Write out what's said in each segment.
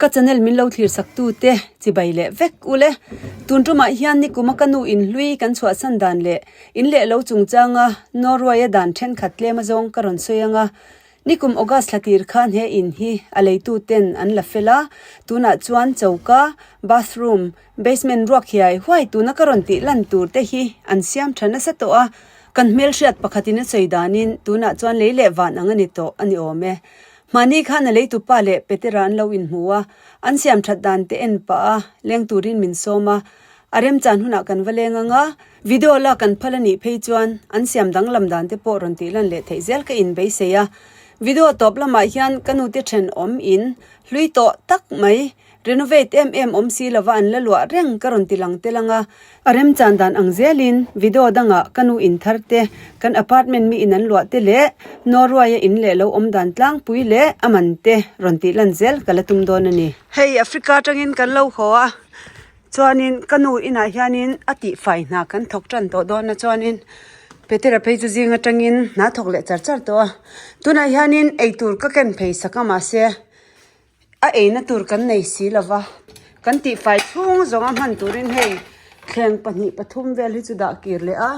Ka channel min lo thlir sak tu te chibai leh vek ule. Tun tumah hian nikuma ka nu in hlui kan chhuahsan dan leh in leh lo chungchanga Norway a dan thenkhat tlem azawng ka rawn sawi anga. Nikum August thla tir khan he in hi a leitu ten an la fel a, tunah chuan choka, bathroom, basement ruak hiai huai tuna ka rawn tih lan tur te hi an siam tha nasa tawh a. Kan hmelhriat pakhatin a sawi danin tunah chuan lei leh van ang a ni tawh a ni awm e. Mahni khan a leitupa leh Petera an lo inhmu a, an siam that dan te en pah a, leng turin min sawm a. A remchan hunah kan va leng ang a, video lak kan phal a nih phei chuan an siam danglam dan te pawh rawn tih lan leh theih zel ka inbeisei a. Video tawp lamah hian ka nute thenawm in hlui tawh tak mai. Renovate em em awm si lova an la luah reng ka rawn ti lang tel ang a. A remchan dan ang zelin video dangah ka nu in thar te, kan apartment mi in an luah te leh Norway a in leh lo awm dan tlangpui leh a man te rawn tih lan zel ka la tum dawn a ni. Hei Africa atangin kan lo haw a, chuanin ka nu inah hianin a tihfai hna kan thawk tan tawh dawn a, chuanin Petera phei chu zing atangin hna thawk leh char char tawh a, tunah hianin eitur ka ken phei sak a mahse A eina tur kan nei si lova, kan tihfai chhung zawnga hman turin hei thleng pahnih pathum vel hi chu dah kir leh a,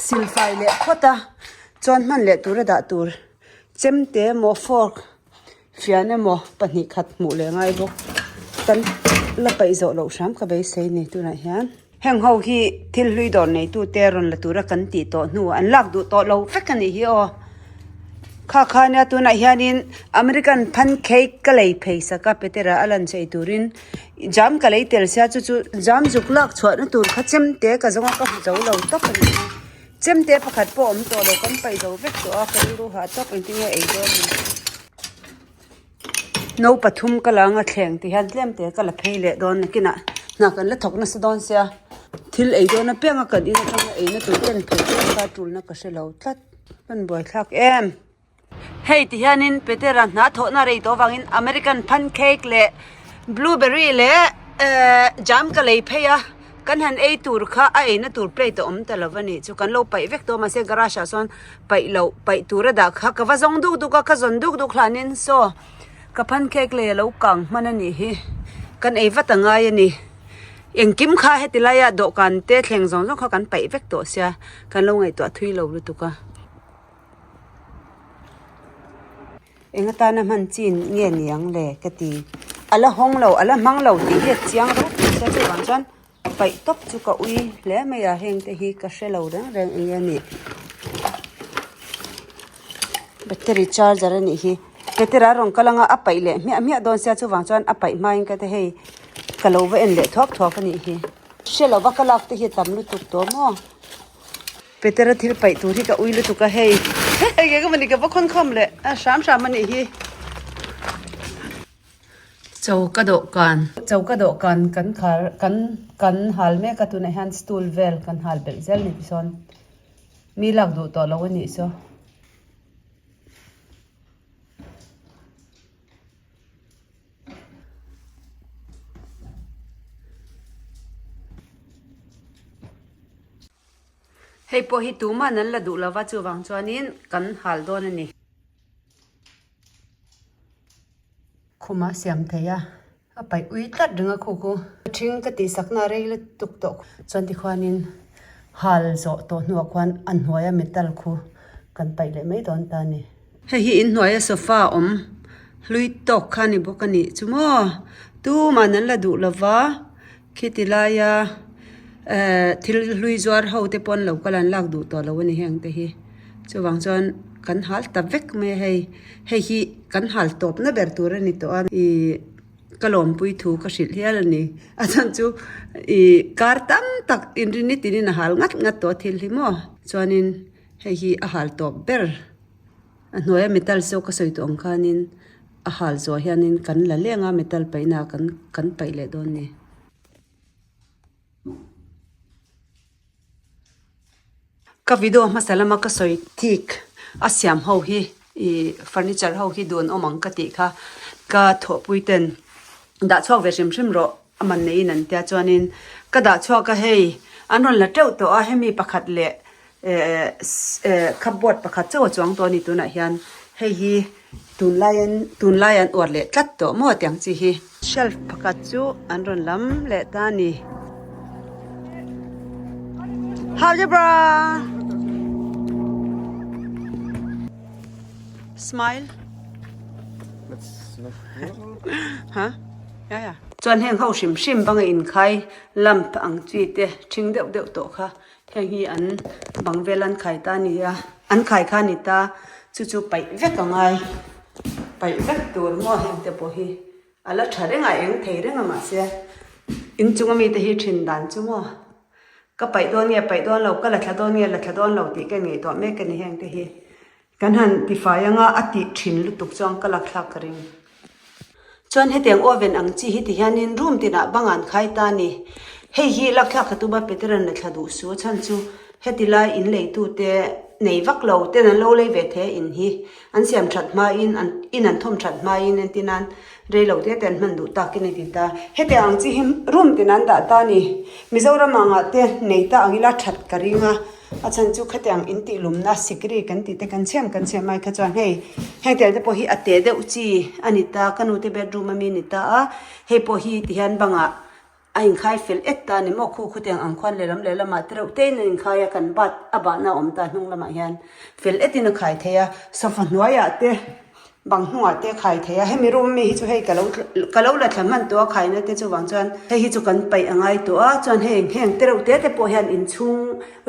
silfai leh phawt a, chuan hman leh tura dah tur chemte emaw fork fian emaw pahnih khat hmuh leh ngai bawk kan la paih zawh loh hram ka beisei ni tunah hian. Heng ho hi thil hlui dawr neitute rawn la tura kan tih tawh hnu an lak duh tawh lo vek a nih hi aw. Kha kha nia tunah hianin American pancake ka lei phei sak a Petera a lan chei turin jam ka lei tel sia chu chu jam zuk lak chhuahna tur kha chemte ka zawnga ka hmu zo lo tawp a ni a. Chemte pakhat pawh awm tawh lo kan paih zo vek tawh a ka rilru hah tawp engtin nge ei dawn ni. No pathum ka la anga thleng ti hian tlem te ka la phei leh dawn nakinah hna kan la thawk nasa dawn sia thil ei dawn apiang a kan in atanga eina tur ken phei chu ka tulna ka hre lo tlat hman buai thlak em. Hei ti hianin Petera hna thawhna rei tawh avangin American pancake leh blueberry leh ehh jam ka lei phei a. Kan han ei tur kha a eina tur plate a awm ta lo a nih chu kan lo paih vek tawh a mahse garage ah sawn paih loh paih tur a dah kha ka va zawng duk duk a ka zawn duk duk hlanin saw ka pancake lei a lo kang hman a nih hi kan ei vat a ngai a ni engkim kha heti laia dawhkan te thleng zawng zawng kha kan paih vek tawh sia kan lo ngaihtuah thui lo lutuk a. Eng atana hman chin nge niang le ka ti. A la hawng lo, a la hmang lo tih hi a chiang ropui sia chuvang chuan paih tawp chu ka ui hle mai a heng te hi ka hre lo reng reng eng nge nih. Battery charger a nih hi battery a rawn kal anga a paih leh hmiah hmiah dawn sia chuvang chuan a paih hmain ka ti hei ka lo va en leh thuak thuak a nih hi. Hre lova ka lak te hi a tam lutuk tawh maw. Petera thil paih tur hi ka ui lutuk a hei hei ka mani ka va khawn khawm leh a hram hram a nih hi. Choka dawhkan choka dawhkan kan khar kan kan hal mek a tunah hian stool vel kan hal belh zel ni tisawn mi lak duh tawh lo a nih saw. Hei pawh hi tuman an la duh lova chuvang chuanin kan hal dawn a ni. Khumah siam thei a, a paih ui tlat reng a khu khu. Ṭhing ka tih sakna a rei lutuk tawh chuan tikhuanin hal zawh tawh hnuah khuan a hnuaia metal khu kan paih leh mai dawn ta a ni. Hei hi inhnuaia sofa awm hlui tawk kha a ni bawk a nih chu maw tuman an la duh lova. Khiti laia ehh thil hlui zuar ho te pawh an lo kal a an lak duh tawh lo a ni heng te hi chuvang chuan kan hal ta vek mai a hei hei hi kan hal tawp na ber tur a ni tawh a ihh ka lawmpui thu ka hrilh hial a ni a chhan chu ihh kar tam tak inrin tinin a hal ngat ngat tawh a thil hi maw chuanin hei hi a hal tawp ber. A hnuaia metal saw ka sawi tawh ang khanin a hal zawh hianin kan la leng a metal paihna ah kan kan paih leh dawn a ni. Ka video hmasa lama ka sawi thik a siam ho hi ih furniture ho hi dun awm ang ka tih kha ka thawhpui ten dah chhuak ve hrim hrim rawh a man neiin an tia chuanin ka dah chhuak a hei an rawn la teuh tawh a hemi pakhat leh. Ehh cupboard pakhat chauh a chuang tawh a ni tunah hian hei hi. Tunlai an tunlai an uar leh tlat tawh maw tiang chi hi. Shelf pakhat chu an rawn lam leh ta a ni. Howdy bra! Smile. Ha? Ya ya. Chuan heng ho hrim hrim banga inkhai lamp ang chi te ṭhing deuh deuh tawh kha Heng hi an bang vel an khai ta a ni a, an khai kha a ni ta, chu chu paih vek a ngai, paih vek tur maw heng te pawh hi a la tha reng a, eng thei reng a mahse inchung ami te hi thin dan chu maw ka paih dawn nge paih dawn lo, ka la thla dawn nge la thla dawn lo tih ka inngaihtuah mek a ni heng te hi. Kan han tifai anga a tih thin lutuk chuan ka lakthlak ka ring. Chuan hetiang oven ang chi hi ti hianin room tinah bang an khai ta a ni. Hei hi lakthlak ka tum a Peter-a'n la thla duh su a chhan chu heti lai in leitute nei vak lo ten an lo lei ve thei a in hi an siam that hmain an in an thawm that hmain entir nan rei lo te te an hman duh takin a ti ta. Hetiang ang chi hi room tinah an dah ta a ni. Mizoram angah te nei ta ang ila that ka ring a. A chhan chu khatiang in tih lumna sikri kan tih te kan chhiam kan chhiam ai kha chuan hei heng tiang te pawh hi a te deuh chi a ni ta ka nu te bedroom ami a ni ta a hei pawh hi ti hian bangah a inkhai fel et ta a ni maw khu khutiang ang khuan lehlam lehlamah te reuh te in a inkhai a kan bat a bahna a awm ta hnung lamah hian fel et in a khai thei a sofa hnuaiah te Bang hnungah te khai thei a, hemi room ami hi chu hei ka lo ka lo la thla hman tawh a khaina te chuvang chuan hei hi chu kan paih a ngai tawh a, chuan hei heng te reuh te te pawh hian inchhung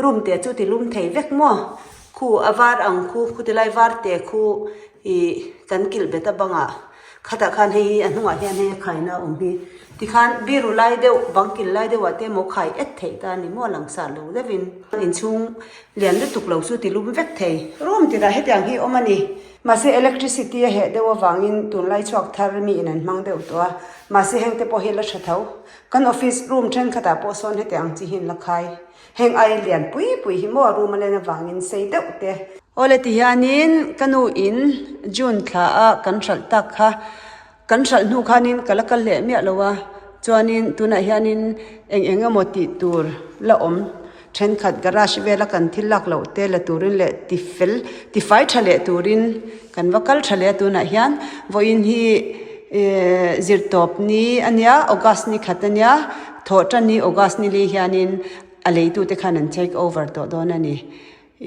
room te chu ti lum thei vek maw khu a var ang khu khu ti lai var te khu ih kan kilh bet a bangah khatah khan hei hi a hnungah hian hei a khaina a awm hi tikhan biru lai deuh bang kilh lai deuhah te emaw khai et theih ta a ni maw langsar lo deuhin inchhung lian lutuk lo chu ti lum vek thei room tinah hetiang hi awm a ni. Mahse electricity a heh deuh avangin tunlai chhuak thar mi in an hmang deuh tawh a, mahse heng te pawh hi la tha tho. Kan office room thenkhatah pawh sawn heti ang chi hi an la khai. Heng aia lian pui pui hi maw room a len avangin sei deuh te. Awle ti hianin ka nu in June thla a kan hralh tak kha Kan hralh hnu khanin ka la kal leh miah lo a, chuanin tunah hianin eng eng emaw tih tur la awm thenkhat garage vela kan thil lak loh te la turin leh ti fel ti fai tha leh turin kan va kal tha leh a tunah hian vawiin hi ehh zirtawp ni a nia August ni khat a nia thawh tan ni August ni li hianin a leitute khan an take over tawh dawn a ni.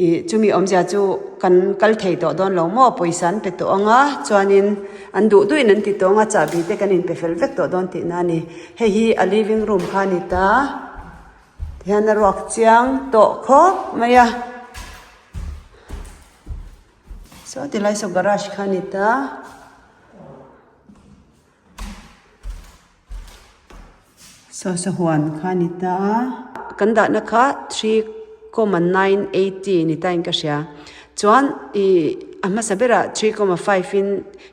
Ih chumi awmzia chu kan kal thei tawh dawn lo maw pawisa an pe tawh ang a chuanin an duh duhin an ti tawh ang a chahbi te kan inpe fel vek tawh dawn tihna a ni hei hi a living room kha a ni ta tihian a ruak chiang tawh khawp mai a saw tilai saw garage kha a ni ta. Sawsa huan kha a ni ta a. Kan dahna kha 3,980 ni tain ka hria. Chuan ih a hmasa berah 3,5 in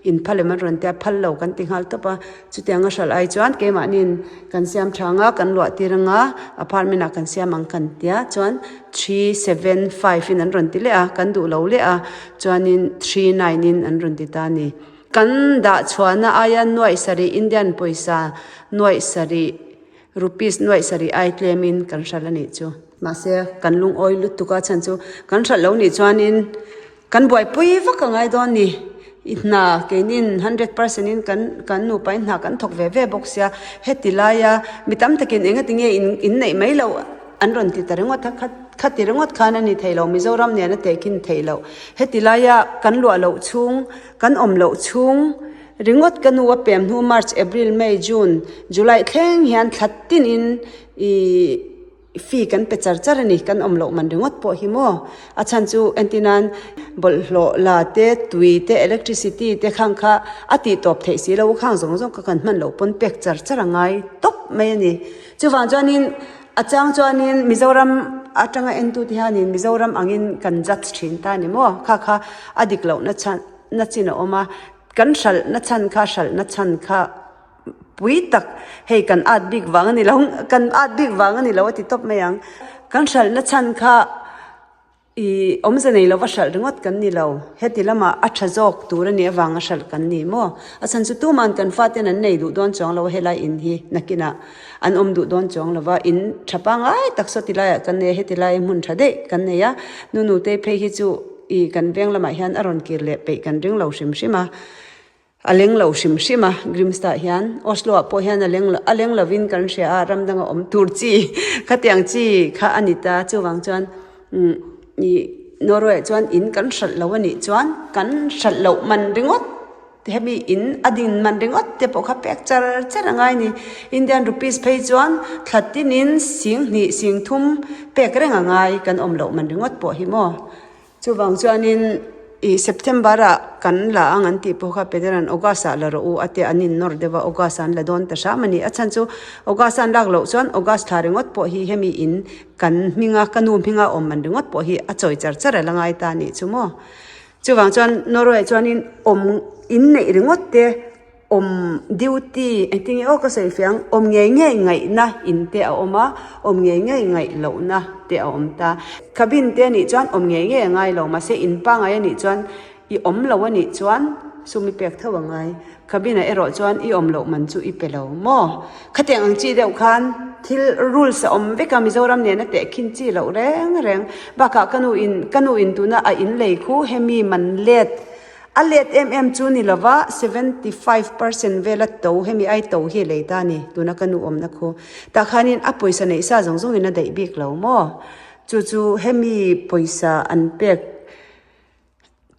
in phal em an rawn tia phal lo kan ti nghal tawp a. Chutiang a hralh ai chuan keimahniin kan siam tha ang a, kan luah tir ang a, apartment ah kan siam ang kan tia. Chuan 3,75 in an rawn ti leh a, kan duh lo leh a. Chuanin 3,9 in an rawn ti ta a ni. Kan dah chhuahna aia nuaih sarih Indian pawisa nuaih sarih rupees nuaih sarih ai tlemin kan hralh a nih chu. Mahse kan lungawi lutuk a chhan chu kan hralh lo nih chuanin kan buaipui vak a ngai dawn ni. I hna keinin 100% in kan kan nupa in hna kan thawk ve ve bawk sia heti laia mi tam takin engati nge in inneih mai loh an rawn ti ta ringawt a kha khati ringawt khan a ni thei lo Mizoram nen a tehkhin theih loh. Heti laia kan luah loh chhung Kan awm loh chhung ringawt ka nu a pem hnu March, April, May, June, July thleng hian thla tinin ih fee kan pe char char a ni. Kan awm loh man ringawt pawh hi maw? A chhan chu entirnan bawlhhlawh la te, tui te, electricity te khang kha a tih tawp theih si lo khang zawng zawng kha kan hman loh pawn pek char char a ngai tawp mai a ni. Chuvang chuanin a chang chuanin Mizoram atanga entute hianin Mizoram angin kan judge thin ta a ni maw? Kha kha a dik lohna chhan na chin a awm a, kan hralhna chhan kha hralhna chhan kha pui tak hei kan at bik vang a ni lo kan at bik vang a ni lo a ti tawp mai ang. Kan hralhna chhan kha ih awmze nei lova hralh ringawt kan ni lo, heti lamah a tha zawk tur a nih avanga hralh kan ni maw? A chhan chu tuman kan faten an nei duh dawn chuang lo a helai in hi nakinah an awm duh dawn chuang lova in tha pangngai tak saw ti laiah kan nei a heti lai hmun tha daih kan nei a, nu nutei phei hi chu. I kan veng lamah hian a rawn kir leh peih kan ring lo hrim hrim a, a leng lo hrim hrim a Grimstad hian Oslo ah pawh hian a leng a leng lovin kan hria a ram danga awm tur chi khatiang chi kha a ni ta chuvang chuan umm ih Norway ah chuan in kan hralh lo a nih chuan kan hralh loh man ringawt. Hemi in a din man ringawt te pawh kha pek char char a ngai ni. Indian rupees phei chuan thla tinin sing hnih sing thum pek reng a ngai kan awm loh man ringawt pawh hi maw. Chuvang chuanin ih September ah kan la ang an tih pawh kha Peter-a'n August ah la rawh u a tia an innawr deuh a August ah an la dawn ta hram a ni. A chhan chu August a an lak loh chuan August thla ringawt pawh hi hemi in kan hminga ka nu hminga awm man ringawt pawh hi a chawi char char a la ngai ta a nih chu maw. Chuvang chuan Norway chuanin awm in neih ringawt te awm duty engtin nge aw ka sawi fiah ang awm ngei ngei ngaihna in te a awm a awm ngei ngei ngaih lohna te a awm ta. Cabin te anih chuan awm ngei ngei a ngai lo mahse in pangai anih chuan i awm lo anih chuan sum i pek tho a ngai. Cabin ah erawh chuan i awm loh man chu i pe lo maw? Khatiang ang chi deuh khan thil rules a awm vek a, Mizoram nena tehkhin chi loh reng reng. Bakah ka nu in ka nu in tuna a in lei khu hemi man let a let em em chu ni lova 75 percent vela to hemi ai to hi lei ta ni tuna ka nu awmna khu. Tah khanin a pawisa neih sa zawng zawngin a daih bik lo maw? Chu chu hemi pawisa an pek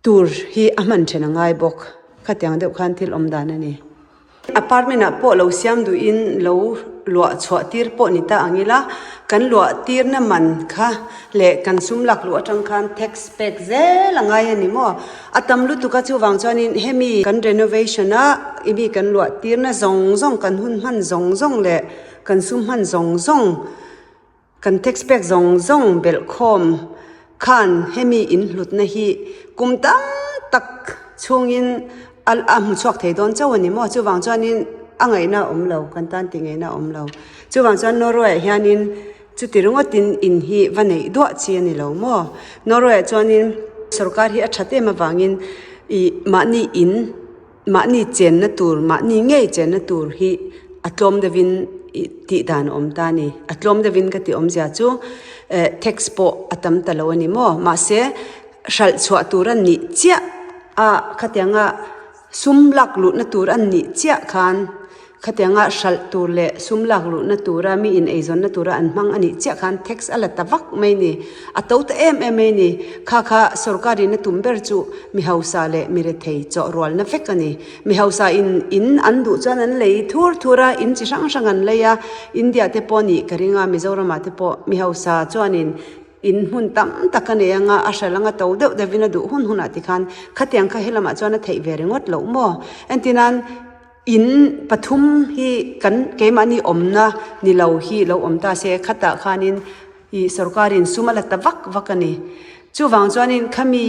Tur hi a hman then a ngai bawk. Khatiang deuh khan thil awm dan a ni. Apartment ah pawh lo siam duhin lo luah chhuah tir pawh ni ta ang ila, kan luah tirna man kha leh kan sum lak luh atang khan tax pek zel a ngai a ni maw? A tam lutuk a chuvang chuanin hemi kan renovation a i mi kan luah tirna zawng zawng kan hun hman zawng zawng leh kan sum hman zawng zawng Kan tax pek zawng zawng belhkhawm khan hemi in hlutna hi kum tam tak chhungin a a hmu chhuak thei dawn chauh a ni maw? Chuvang chuanin a ngaihna a awm lo, kan tan tih ngaihna a awm lo. Chuvang chuan Norway ah hianin chuti ringawtin in hi va neih duah chi a ni lo maw? Norway ah chuanin sorkar hi a that em avangin ih mahni in Mahni chenna tur, mahni ngei chenna tur hi a tlawm deuhin tih dan a awm ta a ni. A tlawm deuhin ka tih awmzia chu eh tax pawh a tam ta lo a ni maw? Mahse, hralh chhuah tur a nih chiah a, khatianga sum lak luhna tur a nih chiah khan Khatianga hralh tur leh sum lak luhna tura mi in eizawnna tura an hmang a nih chiah khan tax a la ta vak mai ni. A to ta em em mai ni. Kha kha sorkarin a tum ber chu mi hausa leh mi rethei chawh rualna vek a ni. Mi hausa in in an duh chuan an lei thur thur a, in chi hrang hrang an lei a. India te pawh nih ka ring a, Mizoramah te pawh mi hausa chuanin in hmun tam tak a nei anga a hralh anga to deuh deuhin a duh hun hunah tikhan khatiang kha helamah chuan a theih ve ringawt loh maw? Entirnan. In pathum hi kan keimahni awmna ni lo hi lo awm ta se khatah khanin ih sorkarin sum a la ta vak vak a ni. Chuvang chuanin khami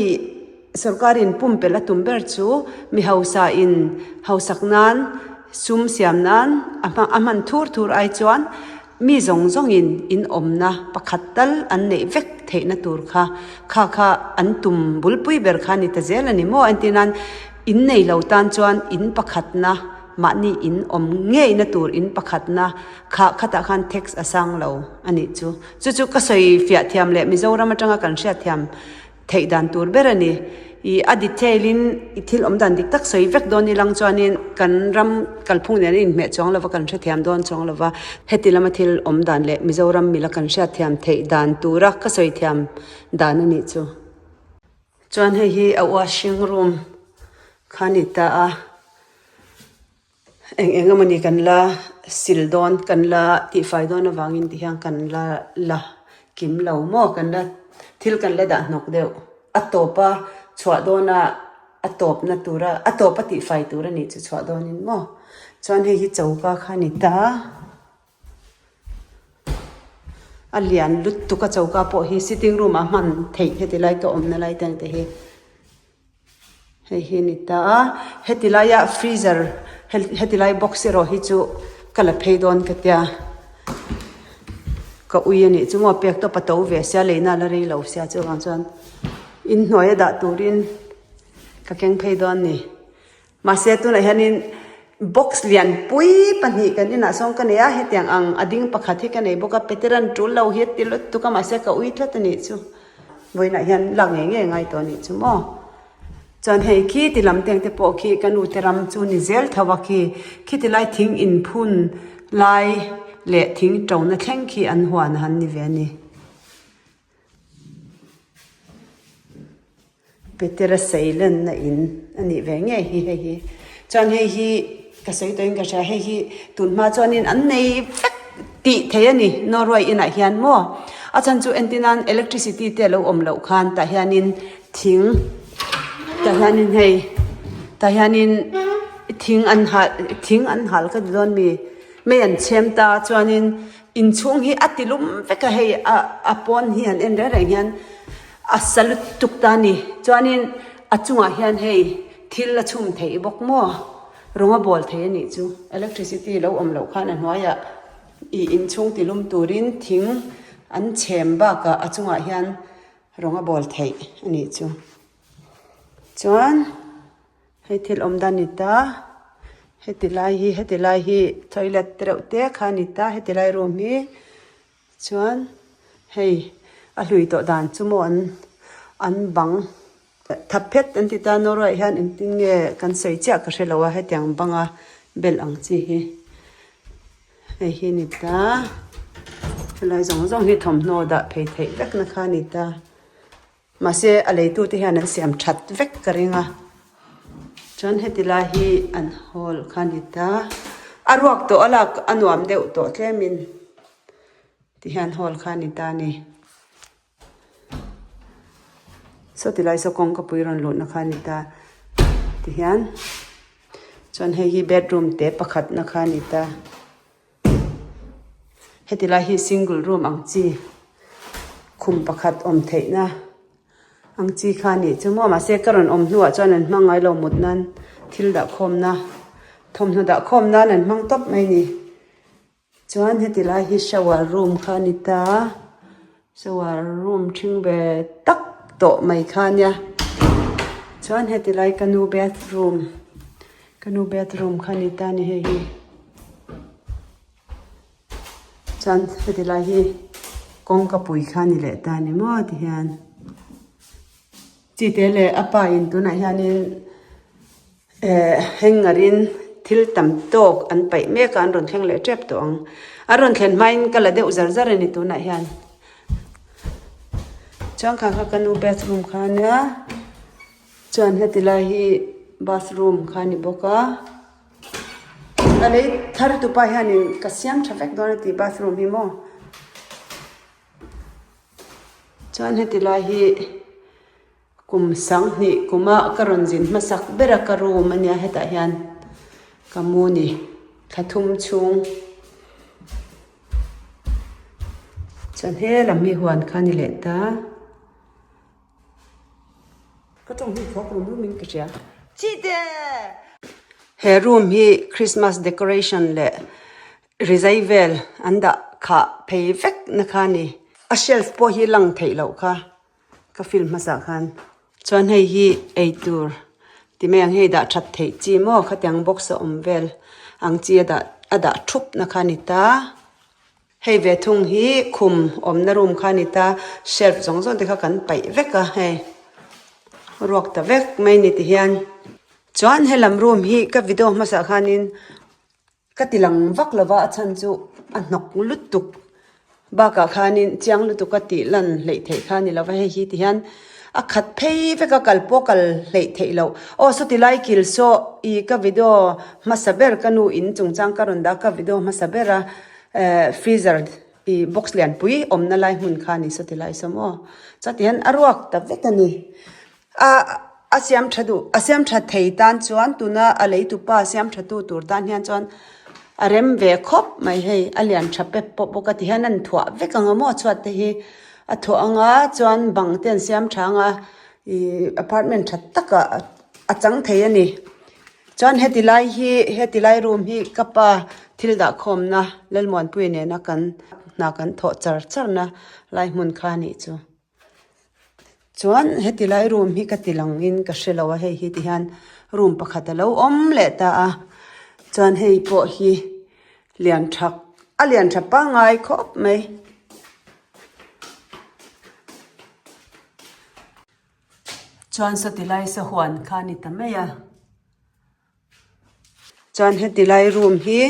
sorkarin pumpelh a tum ber chu mi hausa in hausak nan sum siam nan a hma a hman thur thur ai chuan mi zawng zawngin in awmna pakhat tal an neih vek theihna tur kha kha kha an tum bulpui ber kha a ni ta zel a ni maw entirnan In nei lo tan chuan in pakhatna, mahni in awm ngeina tur in pakhatna kha khatah khan tax a sang lo a nih chu. Chu chu ka sawi fiah thiam leh Mizoram atanga kan hriat thiam theih dan tur ber a ni. Ih a detail in thil awm dan dik tak sawi vek dawn ilang chuanin kan ram kalphung nen a inhmeh chuang lova kan hrethiam dawn chuang lova heti lama thil awm dan leh Mizoram mila kan hriat thiam theih dan tura ka sawi thiam dan a nih chu. Chuan hei hi a washing room kha a ni ta a, eng eng emawni kan la sil dawn kan la tihfai dawn avangin ti hian kan la la kim lo maw kan la thil kan la dah hnawk deuh a tawp a chhuah dawna a tawpna tura a tawp a tihfai tur a nih chu chhuah dawnin maw chuan hei hi choka kha a ni ta a. A lian lutuk a choka pawh hi sitting room ah hman theih heti lai ka awmna lai te ang te hi hei hi a ni ta a heti laia freezer heti lai box erawh hi chu ka la phei dawn ka tia ka ui a nih chu maw pek tawp a to ve sia leina la rei lo sia chuvang chuan inhnuai a dah turin ka keng phei dawn a ni. Mahse tunah hianin box lian pui pahnih kan inah sawn ka nei a, hetiang ang a ding pakhat hi ka nei bawk a, Peteran tul lo hi a ti lutuk a mahse ka ui tlat a nih chu. Vawiinah hian lak ngei ngei a ngai tawh a nih chu maw. Chuan hei khi ti lam teng te pawh khi ka nu te ram chu ni zel tho a khi khi ti lai thing inphun lai leh thing to na thleng khi an huan a han ni ve a ni. Petera sei lenna in a nih ve ngei hi hei hi. Chuan hei hi ka sawi tawhin ka hria hei hi tunhma chuanin an nei vek tih thei a ni Norway inah hian maw a chhan chu entir nan electricity te a lo awm loh khan tah hianin thing tah hianin hei tah hianin thing an hal thing an hal ka ti dawn mi mei an chhem ta chuanin inchhung hi a ti lum vek a hei a a pawn hi han en reng reng hian. A sa lutuk ta a ni. Chuanin a chungah hian hei thil a chhum theih bawk maw? Rawng a bawl thei a nih chu. Electricity lo awm loh khan a hnuaiah ih inchhung ti lum turin thing an chhem bakah a chungah hian rawng a bawl theih a nih chu. Chuan hei thil awm dan ni ta, heti lai hi heti lai hi toilet reuh te kha a ni ta, heti lai room hi. Chuan hei a hlui tawh dan chu maw an an bang thap phet an ti ta Norway hian engtin nge kan sawi chiah ka hre lo a hetiang banga bel ang chi hi hei hi a ni ta helai zawng zawng hi thawmhnaw dah phei theih vek na kha a ni ta. Mahse, a leitute hian an siam that vek ka ring a. Chuan heti lai hi an hall kha a ni ta. A ruak tawh a lak a nuam deuh tawh tlemin ti hian hall kha a ni ta a ni. Saw ti lai saw kawngka pui rawn luhna kha a ni ta ti hian. Chuan hei hi bedroom te pakhatna kha a ni ta. Heti lai hi single room ang chi khum pakhat awm theihna ang chi kha a nih chu maw mahse ka rawn awm hnuah chuan an hmang ngailo mut nan thil dah khawmna thawmhnaw dah khawm nan an hmang tawp mai a ni chuan heti lai hi shower room kha a ni ta shower room ṭhing ve tak tawh mai kha a nia chuan heti lai ka nu bathroom ka nu bathroom kha a ni ta a ni hei hi. Chuan heti lai hi kawngka pui kha a ni leh ta a ni maw ti hian chite leh a pa in tunah hianin eh hanger in thil tam tawk an paih mek a an rawn thleng leh tep tawh ang an rawn thlen hmain ka la deuh zar zar a ni tunah hian chuan kha kha ka nu bathroom kha a nia chuan heti lai hi bathroom kha a ni bawk a. A lei thar tupa hianin ka siam tha vek dawn a ti bathroom hi maw chuan heti lai hi kum sanghnih kuma ka rawn zin hmasak ber a ka room a nia hetah hian ka mu ni thla thum chhung chuan he lam hi huan kha a ni leh ta. Ka tawng hi phawk rum rum in ka hria. Chite! He room hi Christmas decoration leh rizai vel an dah khah phei vek na kha a ni. A shelf pawh hi lang theih loh kha ka film hmasa khan. Chuan hei hi eitur ti mai ang hei dah that theih chi maw khatiang box a awm vel ang chi a dah a dah thup na kha a ni ta. Hei ve thung hi khum awmna room kha a ni ta, shelf zawng zawng te kha kan paih vek a hei ruak ta vek mai ni ti hian. Chuan helam room hi ka video hmasa khanin ka ti lang vak lo va a chhan chu a hnawk lutuk bakah khanin chiang lutuk a tih lan hleih theih kha a ni lo va hei hi ti hian a khat phei vek a kal pawh kal hleih theih loh. Aw sawti lai kil saw ih ka video hmasa ber ka nu in chungchang ka rawn dah a ka video hmasa ber a. Eh freezer ih box lianpui awmna lai hmun kha a ni saw ti lai saw maw chuan ti hian a ruak ta vek a ni a a siam tha duh a siam tha thei tan chuan tuna a lei tupa siam tha tu tur tan hian chuan a rem ve khawp mai hei a lian tha pep pawp bawk a ti hian an thuah vek ang a maw chhuat te hi a thuah ang a chuan bang te an siam tha ang a ih apartment tha takah a chang thei a ni. Chuan heti lai hi heti lai room hi ka pa thil dah khawmna Lalmuanpuia nena kan hna kan thawh char char na lai hmun kha a nih chu. Chuan heti lai room hi ka ti langin ka hre lo a hei hi ti hian room pakhat a lo awm leh ta a chuan hei pawh hi lian tha a lian tha pangngai khawp mai. Chuan sawti lai sahuan kha a ni ta mai a. Chuan heti lai room hi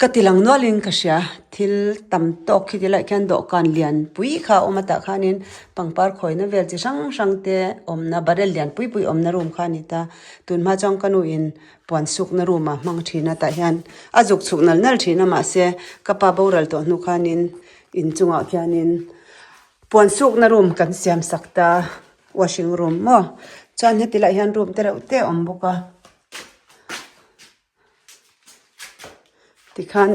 ka ti lang nualin ka hria thil tam tawk khi ti laiah khian dawhkan lian pui kha a awm a tah khanin pangpar khawina vel chi hrang hrang te awmna barrel lian pui pui awmna room kha a ni ta tunhma chuan ka nu in puan sukna room ah hmang thin a tah hian a zuk chhuk nal nal thin a mahse ka pa boral tawh hnu khanin inchungah khianin puan sukna room kan siam sak ta. Washing room maw chuan heti lah hian room te reuh te a awm bawk a tikhan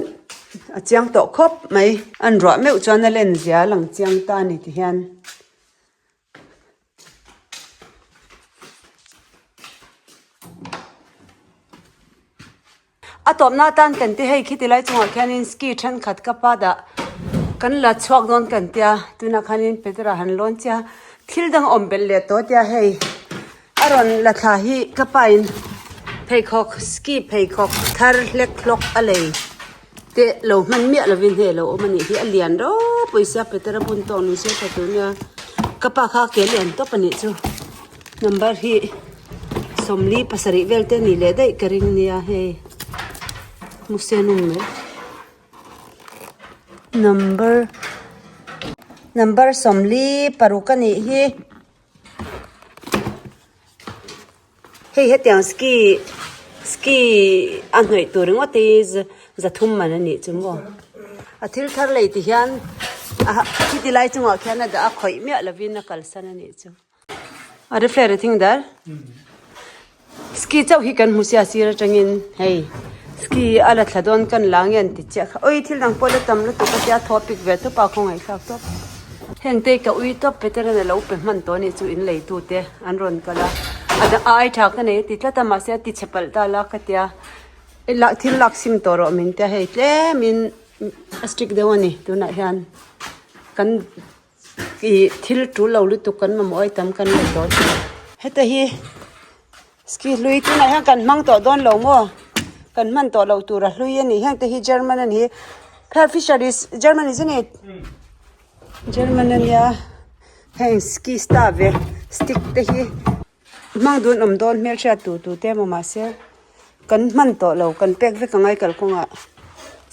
a chiang tawh khawp mai an ruah meuh chuan a len zia a lang chiang ta a ni tihian. A tawpna atan kan ti hei khiti lai chungah khianin ski thenkhat ka pa dah kan la chhuak dawn kan tia tunah khanin Petera han lawn chiah a thil dang awm belh leh tawh tia hei a rawn la thla hi ka pa in pheikhawk ski pheikhawk thar hlek hlawk a lei te lo hman miah lovin hei a lo awm a nih hi a lian ropui sia Petera bun tawk ni se tha tur nia ka pa kha ke lian tawp a nih chu. Number hi 47 vel te a nih leh daih ka ring nia hei hmusenawm mai number number 46 a nih hi hei hetiang ski ski a hnawih tur ringawt hi zathum man a nih chu maw a thil thar lei ti hian khiti lai chungah khian a dah a khawih miah lovin a kalsan a nih chu. A ri fler a thing dar. Ski chauh hi kan hmu sia sir atangin hei ski a la thla dawn kan la nge an ti chiah kha oi thil dang pawh la tam lutuk a tia thaw pik ve tawp a khawngaih thlak tawp. Heng te ka ui tawp Peter-an a lo pe hman tawh a nih chu in lei tu te an rawn kal a a dang a ai tha ka nei a ti tlat a mahse a ti chhe palh ta la ka tia i lak thil lak sim tawh rawh min tia hei tlemin a strict deuh a ni tunah hian kan. Ih thil tul lo lutuk kan mamawh ai tam kan la tawh thin. Heta hi ski hlui tunah hian kan hmang tawh dawn lo maw? Kan hman tawh loh tur a hlui a ni. Heng te hi German a ni hi. Herr Fischer is German isn't it? German a nia. Heng ski staff ve stick te hi hmang dun awm dawn hmelhriat tur tur te emaw mahse kan hman tawh lo kan pek vek angai kalkawngah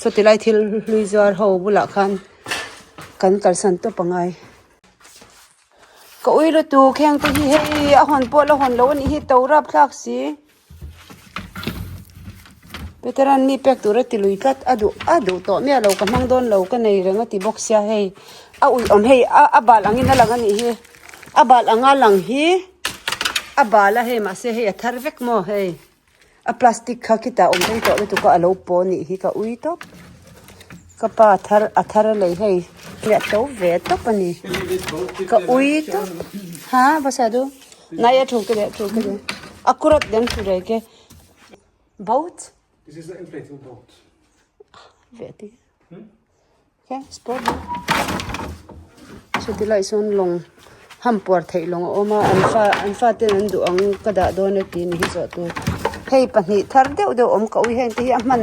saw tilai thil hlui zuar ho bulah khan kan kalsan tawp angai ka ui lutuk heng te hi hei a hawn pawh la hawn loh anih hi to rapthlak si Peteran mi pek tur a ti lui tlat a duh a duh tawh miah lo ka hmang dawn lo ka nei reng a ti bawk sia hei a ui awm hei a a bal angin a lang anih hi a bal anga lang hi a bal a hei mahse hei a thar vek maw hei a plastic kha khitah awm rei tawh lutuk a a lo paw anih hi ka ui tawp ka pa a thar a thar a lei hei a to ve tawp a ni ka ui tawp ha basa du. Nai a thu ke de thu ke de. Akkurat den thu re ke. Boat? This is an inflatable boat. Vet ikke. Hmm? Okay, sport boat. So ti lai sawn lawng ham puar theih lawng a awm a an fa an fa ten an duh ang ka dah dawn a ti ni hi zawh tur. Hei pahnih thar deuh deuh awm ka ui heng te hi a hman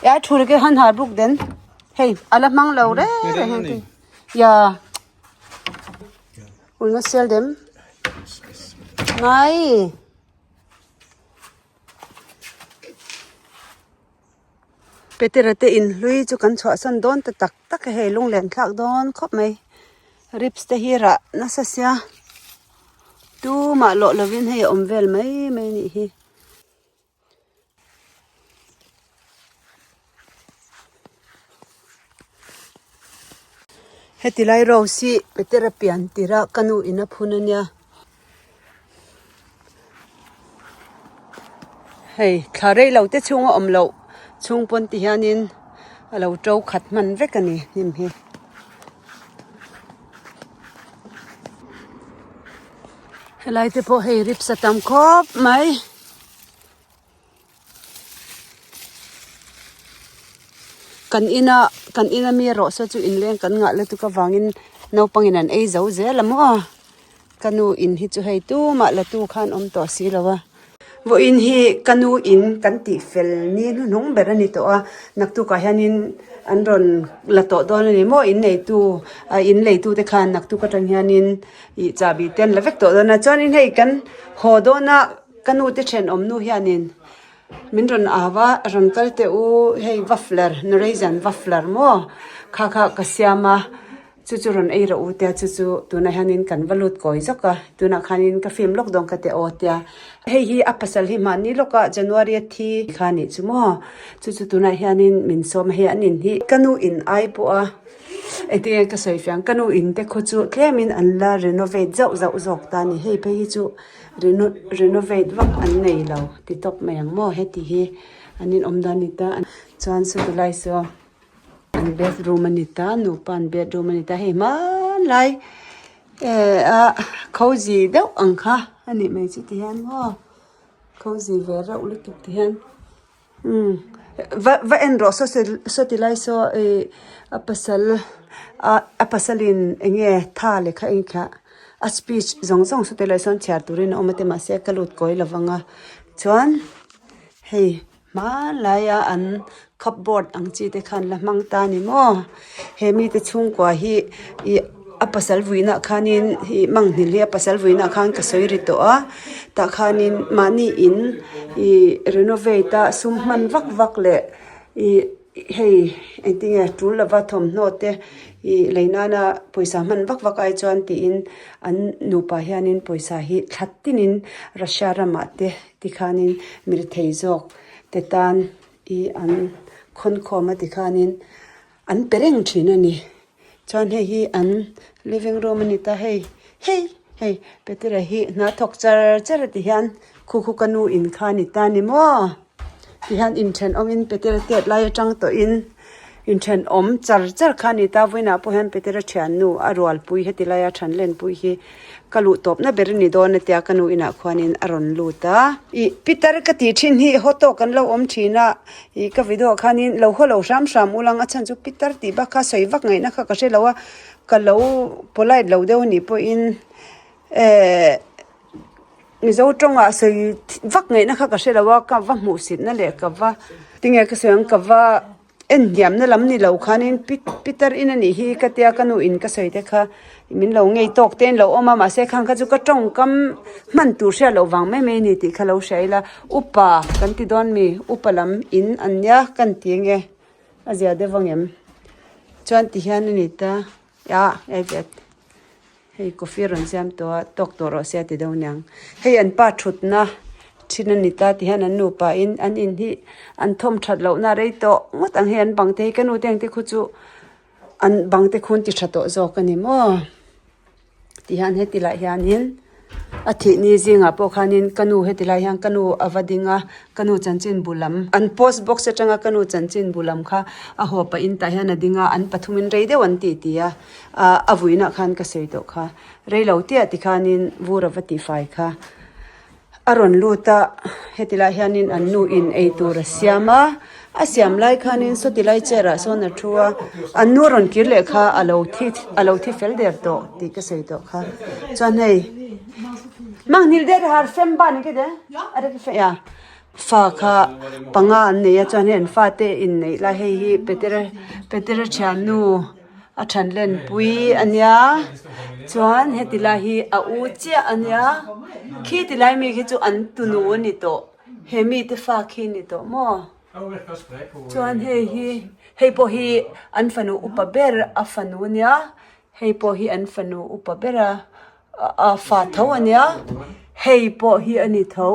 ya thu re ke han har buk den. Hei ala hmang lo re re heng te. Ya. Ui sel dem. Ngai. Petera te in hlui chu kan chhuahsan dawn ta tak tak a hei lunglen thlak dawn khawp mai. Ribs te hi rah nasa sia tumah lawh lovin hei a awm vel mai mai a nih hi. Heti lai rose hi Petera pian tirh a ka nu in a phun a nia hei thla rei lo te chhung a awm loh chhung pawn ti hianin a lo to khat hman vek a ni hnim hi. Helai te pawh hei ribs a tam khawp mai. Kan ina kan ina mi rawh saw chu inleng kan ngah lutuk avangin naupangin an ei zo zel a maw ka nu in hi chu hei tumah la tu khan awm tawh si lo a. Vawiin hi ka nu in kan tih fel ni hnuhnung ber a ni tawh a, naktukah hianin an rawn la tawh dawn a ni maw in neitu ah in leitu te khan naktuk atang hianin ih chahbi te an la vek tawh dawn a chuanin hei kan haw dawn a ka nu te thenawm nu hianin min rawn au a rawn kal teh u hei waffler Norwegian waffler maw kha kha ka siam a. Chu chu rawn ei rawh u tia chu chu tunah hianin kan va lut kawi zawk a, tunah khanin ka film lawk dawn ka ti aw tia. Hei hi a pasal hi mahni lawkah January a thi kha a nih chu maw, chu chu tunah hianin min sawm a hei an in hi ka nu in ai pawh a, engtin nge ka sawi fiah ang, ka nu in te khaw chu tlemin an la renovate zauh zauh zawk ta a ni, hei phei hi chu reno renovate vak an nei lo ti tawp mai ang maw heti hi an inawm dan a ni ta chuan chutulai saw. An bedroom a ni ta nupa an bedroom a ni ta hei hmanlai eh ah khawzi deuh ang kha a nih mai chu ti hian maw khawzi ve reuh lutuk ti hian umm va va en rawh saw saw ti lai saw ih a pasal ah a pasalin eng nge tha leh kha eng kha a speech zawng zawng saw ti lai sawn chhiar turin a awm a ti mahse ka lut kawi lo vang a chuan hei. Hmanlaia an cupboard ang chi te khan la hmang ta ni maw he mite chhungkua hi ih a pasal vuina khanin ih mangnghilh hi a pasal vuina khan ka sawi ri tawh a tah khanin mahni in ih renovate a sum hman vak vak leh ih hei engtinge tul lova thawmhnaw te ih lei nana pawisa hman vak vak ai chuan tiin an nupa hianin pawisa hi thla tinin Russia ramah te. Tikhanin mirethei zawk te tan i an khawnkhawm a tikhanin an pe reng thin a ni. Chuan hei hi an living room a ni ta hei hei hei Petera hi hna thawk char char a ti hian khu khu ka nu in kha a ni ta ni maw tihian inthenawmin Petera tet lai atang tawhin inthenawm char char kha a ni ta vawiinah pawh hian Petera thiannu a rualpui heti laia thanlenpui hi. Ka luh tawpna ber a ni dawn a tia ka nu inah khuanin a rawn lut a. Ih Peter ka tih thin hi haw tawk kan lo awm thin a, ih ka video ah khanin lo haw lo hram hram ul ang a chhan chu Peter tih bak kha sawi vak ngaihna kha ka hre lo a, ka lo polite lo deuh a nih pawhin eh Mizo tawngah sawi vak ngaihna kha ka hre lo a, ka va hmuhsitna leh ka va tinge ka sawi ang ka va. En hniamna lam ni lo khanin Peter in a nih hi ka tia ka nu in ka sawi te kha min lo ngei tawk te in lo awm a mahse khang kha chu ka tawngkam hman tur hriat loh vang mai mai a ni tih kha lo hria ila upa kan ti dawn mi upa lam in an nia kan ti ange a zia deuh ang em chuan ti hian a ni ta ah hei vet. Hei coffee rawn siam tawh a tawk tawh rawh se a ti deuh aniang. Hei an pa thutna thin a ni ta ti hian an nupa in an in hi an thawm that lohna a rei tawh ngawt ang hei an bang te hi ka nu te ang te khu chu an bang te khu an ti tha tawh zawk a ni maw ti hian heti lah hianin a thih ni zingah pawh khanin ka nu heti lai hian ka nu a va ding a ka nu chanchin bu lam an post box atanga ka nu chanchin bu lam kha a haw pah in tah hian a ding a an pathumin rei deuh an tih ti a. Ah a vuinah khan ka sawi tawh kha reilo tiah tikhanin vur a va tihfai kha a rawn lut a heti lai hianin an nu in eitur a siam a a siam lai khanin sawti lai chair ah sawn a thu a an nu a rawn kir leh kha a lo thi a lo thi fel der tawh tih ka sawi tawh kha chuan hei mangnil der har fem ban ke de a fa kha panga an nei a chuan hei an fate inneih lai hei hi petera petera thiannu. A than len pui a nia chuan heti lai hi a u chiah a nia khi ti lai mi khi chu an tunu a ni tawh he mite fa khi a ni tawh maw chuan hei hi hei pawh hi an fanu upa ber a fanu a nia hei pawh hi an fanu upa ber a a fa tho a nia hei pawh hi a ni tho.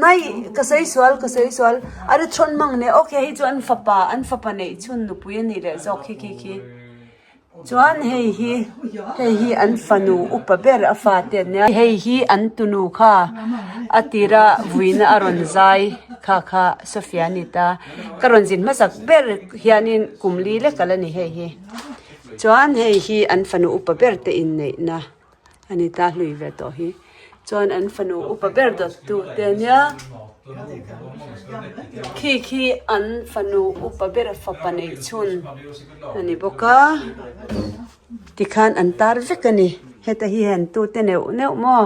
Mai, ka sawi sual, ka sawi sual. A ri chhawn mang nen, ok hei chu an fapa, an fapa neih chhun nupui a nih leh zawk khi khi khi. Chuan hei hi, hei hi an fanu upa ber a fa te an nia. Hei hi an tunu kha a tira vuina a rawn zai kha kha Sophia a ni ta. Ka rawn zin hmasak ber hianin kum li lek a la ni hei hi. Chuan hei hi an fanu upa ber te inneihna. A ni ta hlui ve tawh hi. Chuan an fanu upa ber dawt tu te ania. Khi khi an fanu upa ber fapa neih chhun a ni bawk a. Tikhan an tar vek a ni. Heta hi an tu te neuh neuh maw?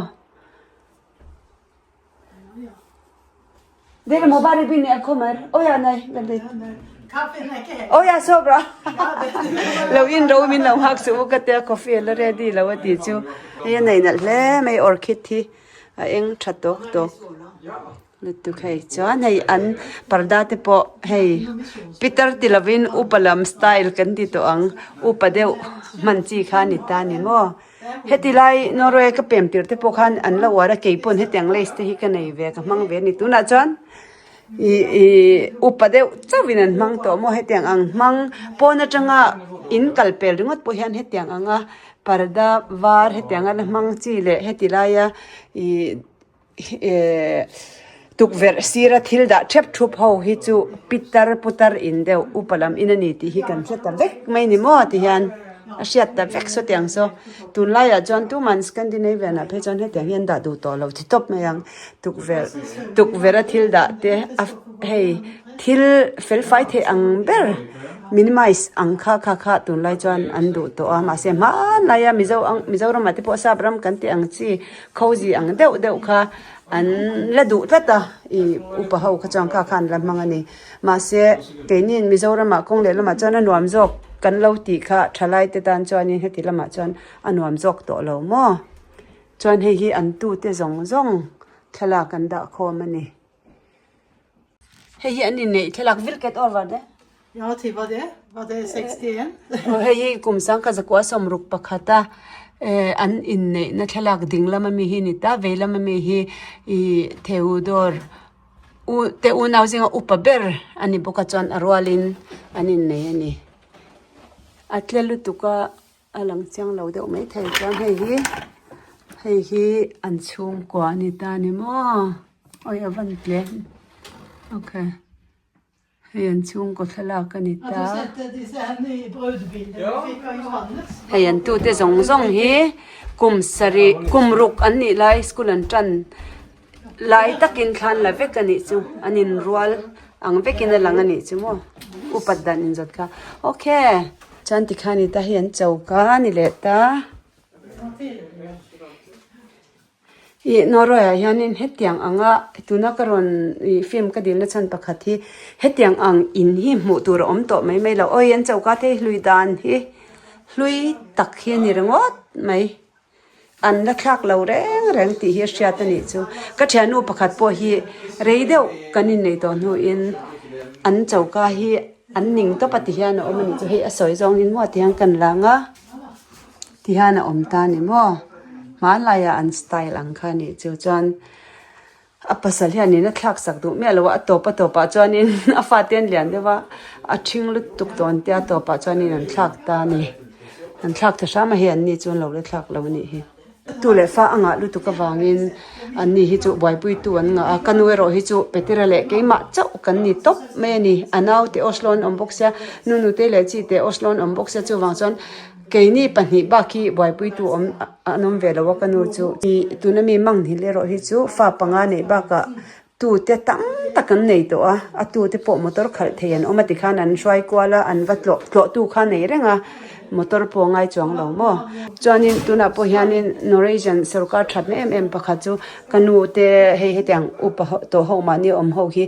Dere mo bare bin jeg kommer. Aw ja nei vent litt. Aw ja så bra. Lo in ro min lo nghak suh u ka tia coffee a la ready lo a tih chu. Hei a nei nalh hle mai orchid hi a eng tha tawk tawk lutuk hei. Chuan hei an parda te pawh hei pitar ti lovin upa lam style kan ti tawh ang upa deuh hman chi kha a ni ta a ni maw. Heti lai Norway ka pem tir te pawh khan an la uar a, kei pawn hetiang lace te hi ka nei ve, ka hmang ve a ni. Tunah chuan ih ih upa deuh chauhin an hmang tawh maw hetiang ang hmang pawn atanga in kal pel ringawt pawh hian hetiang anga parda var hetiang a la hmang chi leh heti laia ih Ehh tukverh sira thil dah thep thup ho hi chu pitar putar in deuh upa lam in a ni tih hi kan hre ta vek mai ni maw ti hian a hriat ta vek saw tiang saw tunlaiah chuan tuman Scandinavian ah phei chuan hetiang hi an dah duh tawh lo ti tawp mai ang tukverh tukverh a thil dah te a hei thil fel fai theih ang ber minimize ang kha kha kha tunlai chuan an duh tawh a mahse hmanlaia mizo ang mizoramah te pawh sap ram kan tih ang chi. Khawzi ang deuh deuh kha an la duh tlat a, ih upa ho kha chuan kha kha an la hmang a ni. Mahse, keiniin Mizoramah kawng leh lamah chuan a nuam zawk kan lo tih kha thalai te tan chuanin heti lamah chuan a nuam zawk tawh lo maw? Chuan hei hi an tute zawng zawng thlalak an dah khawm a ni. Hei hi an inneih thlalak vilket or var de? Ja, til var det? Var det 61? Aw hei hi kum sangkhat zakua sawmruk pakhata eh an inneihna thlalak ding lama mi hi a ni ta, vei lama mi hi ih Theodore u te unau zinga upa ber a ni bawk a chuan a rualin an innei a ni. A tle lutuk a. A lang chiang lo deuh mai thei chuan hei hi hei hi an chhungkua a ni ta a ni maw awi a van tle ok hei an chhungkaw thlalak a ni ta hei an tute zawng zawng hi kum sarih kum ruk an nih lai school an tan Lai takin thlan la vek a nih chu an inrual ang vekin a lang a nih chu maw upat dan inzawt kha ok chuan tikhan i ta hei an choka a ni leh ta ih Norway ah hianin hetiang anga tuna ka rawn ih film ka dilna chhan pakhat hi hetiang ang in hi hmuh tur a awm tawh mai mai lo awi an choka te hi hlui dan hi hlui tak hi a ni ringawt mai. An la thlak lo reng reng tih hi a hriat a nih chu. Ka thiannu pakhat pawh hi rei deuh kan innei tawh hnuin an choka hi an ning tawp a ti hian a awm a nih chu. Hei a sawi zawngin maw ti hian kan lang a, ti hian a awm ta a ni maw. Hmanlaiah an style ang kha a nih chu chuan A pasal hianin a thlak sak duh miah lo a, a tawp a tawpah chuanin a fate an lian deuh a, a ṭhing lutuk dawn te a tawpah chuanin an thlak ta a ni. An thlak ta hram a hei anni chu an lo la thlak lo a nih hi. Tu leh fa a ngah lutuk avangin anni hi chu buaipuitu an ngah a, ka nu erawh hi chu Petera leh keimah chauh kan ni tawp mai a ni. A naute Oslo an awm bawk sia, nu nute leh chite Oslo an awm bawk sia chuvang chuan Keini pahnih bak hi buaipuitu awm an awm ve lo a ka nu chu. Tuna mi Mangnghilh erawh hi chu fa panga neih bakah tute tam tak an nei tawh a, a tute pawh motor khalh thei an awm a tikhan an hruai kual a, an va tlawh tlawhtu kha nei reng a, motor pawh a ngai chuang lo maw. Chuanin tunah pawh hianin Norwegian sorkar thatna em em pakhat chu ka nu te hei hetiang upa tawh ho mahni awm ho hi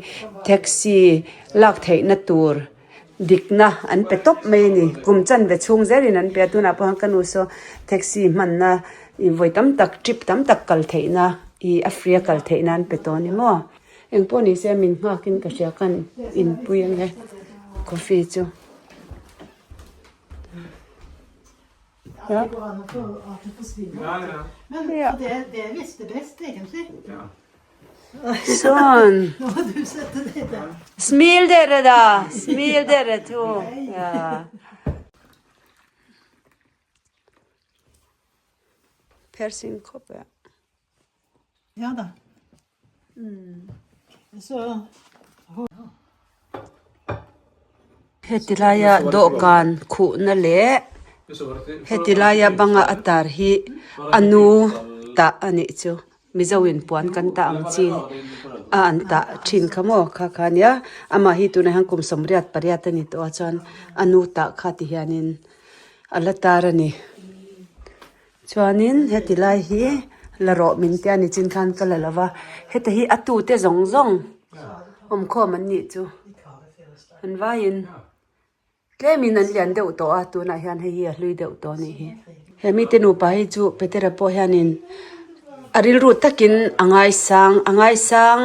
taxi lak theihna tur Dikna an pe tawp mai a ni. Kum chanve chhung zelin an pe a, tunah pawh hian ka nu saw taxi hmanna ih vawi tam tak trip tam tak kal theihna ih a free a kal theihna an pe tawh a ni maw. Engpawh ni se min nghakin ka hria khan inpui ang e coffee chu. Ja. Det går an att det bäst egentligen. Sånn. Smil dere da. Smil dere to. Ja. Per sin kopp, ja. Ja da. Så Heti laia dawhkan khuhna leh heti laia banga a tar hi a nu tah a nih chu. Mizo in puan kan tah ang chi a an tah thin kha maw kha kha ania amah hi tunah hian kum sawmriat pariat a ni tawh a chuan a nu tah kha ti hianin a la tar a ni. Chuanin heti lai hi la rawh min tia nichin khan ka la lo va, heta hi a tute zawng zawng. Awmkhawm an nih chu an vaiin tlemin an lian deuh tawh a tunah hian hei hi a hlui deuh tawh a nih hi. He mite nupa hi chu Petera pawh hianin a rilru takin a ngaisang a ngaisang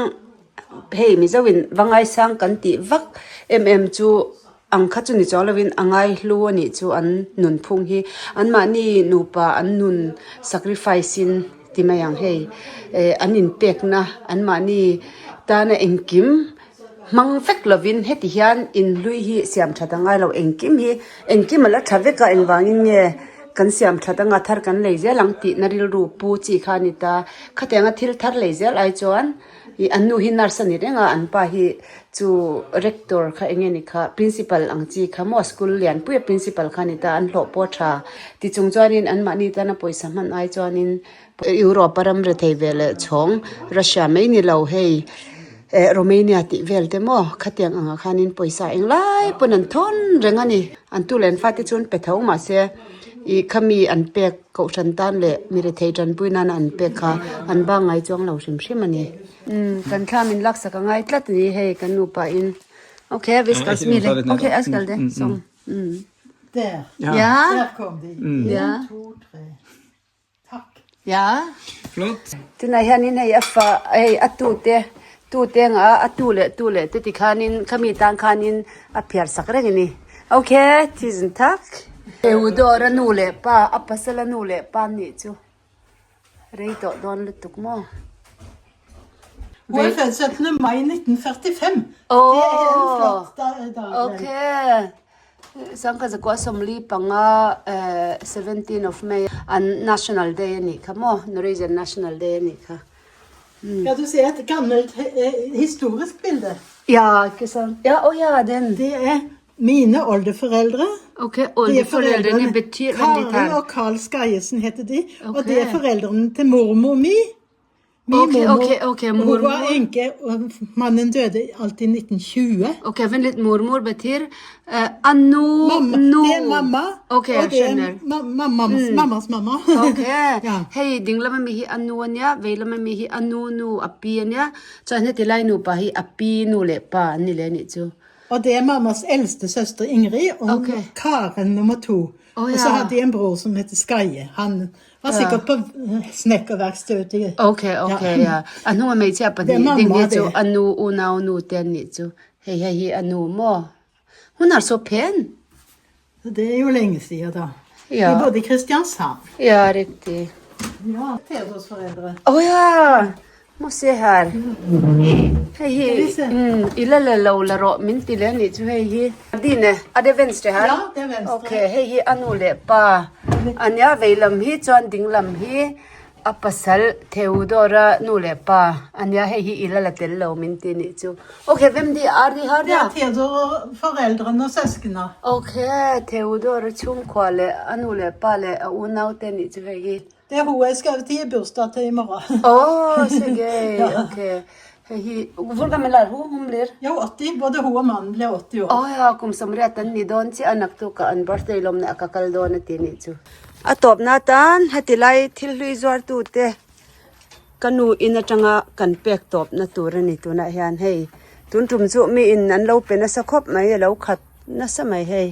hei mizo in va ngaisang kan tih vak em em chu ang kha chu ni chuang lovin a ngaihlu a nih chu an nunphung hi anmahni nupa an nun sacrifice in ti mai ang hei eh an inpekna anmahni tana engkim hmang vek lovin heti hian inhlui hi siam that a ngai lo engkim hi engkim a la tha vek a engvangin nge kan siam that anga thar kan lei zel ang tihna rilru pu chi kha a ni ta khatianga thil thar lei zel ai chuan. Ih an nu hi nurse a ni reng a, an pa hi chu rector kha eng nge ni kha principal ang chi kha maw school lian pui a principal kha a ni ta, an hlawh pawh a tha. Tichung chuanin anmahni tana pawisa hman ai chuanin Europe a ram rethei ve leh chhawng Russia mai ni lo hei eh Romania tih vel te maw khatiang angah khanin pawisa englai pawn an thawn reng a ni. An tu leh an fate chu an pe tho mahse ih khami an pek. Kohhran tan leh mi rethei tanpui nana an pek kha an bang ngai chuang lo hrim hrim a ni. Umm kan thla min laksak a ngai tlat a ni hei kan nupa in. Ok vi skal smile ok a skal de song umm. Der. Ja. Der kom de. Ja. En, to, tre. Takk. Ja. Flott. Tunah hianin hei a fa hei a tu te tu te anga a tu leh tu leh te tikhanin khami tan khanin a phiar sak reng a ni. Ok tusen takk. Theodore a nu leh pa a pasal a nu leh pa an nih chu rei tawh dawn lutuk maw. Hun er født 17. mai 1945. Aww Det er en flott dag. Ok Sangkhat zakua sawmli panga 17 of May an national day a nih kha maw Norwegian national day a nih kha. Ja, du ser et gammelt historisk bilde. Ja, ikke sant. Ja, å ja, den. Det er mine oldeforeldre. Ok, oldeforeldrene betyr Vent litt Kari her. og Carl Skaiesen heter de. Og det er Ok. foreldrene til mormor mi. Min Ok, mormor, ok, ok, og hun var mormor. enke, og mannen døde alt i 1920. Ok, vent litt. Mormor betyr eh, anno Mamma, no. det er mamma, Ok, og jeg det er skjønner. Mm. ma mammas, mammas mamma. Ok, Ja. hei ding lama mi hi anu ania, vei lama mi hi anu nu a pi ania, chuan heti lai nupa hi a pi nu leh pa an ni leh anih chu. Og det er mammas eldste søster Ingrid og Ok. Karen nummer to. Å, Og så ja. hadde de en bror som heter Skaie. Han var sikkert på snekkerverkstedet uti Ok, ok, ja. A hnunga hmeichhia Det er pahnih ding mamma, hi chu det. a nu unau nu te an nih chu. Hei hei hi a nu maw? Hun har så pen. Så det er jo lenge siden, da. Ja. Vi bodde i Kristiansand. Ja, riktig. Ja, Theodors foreldre. Aw ya! Maw se her. Hei hi umm i la la lo la rawh min ti leh anih chu hei hi. Dine, a de venstre her? Ja, det er venstre. Ok, hei hi a nu leh pa ania vei lam hi chuan ding lam hi a pasal Theodora nu leh pa ania hei hi i la la tel lo min ti anih chu. Ok, vem di ar di har Det er nia? Theodor og foreldrene og søsknene. Ok, Theodora chhungkhua leh a nu leh pa leh a unau te anih chu hei hi. Det er hun jeg skal til i bursdag til i morgen. Åh, så gøy. Ok. Hei hi, hvor gammel er hun? Hun blir? Ja, 80. Både hun og mannen blir 80 år. Aw ya, kum sawmriat an ni dawn chiah a naktuk ah an birthday lawmna a ka kal dawn a ti nih chu. A tawpna atan heti lai thil hlui zuar tu te ka nu in atanga kan pek tawpna tur a ni tunah hian hei tun tum chu mi in an lo pe nasa khawp mai a lo khat nasa mai hei.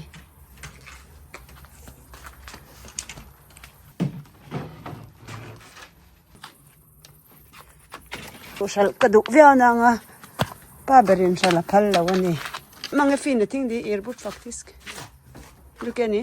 Hralh ka duh viau nang a pa berin hralh a phal lo a ni. Mange fine ting di ir but faktisk. Du ke ni?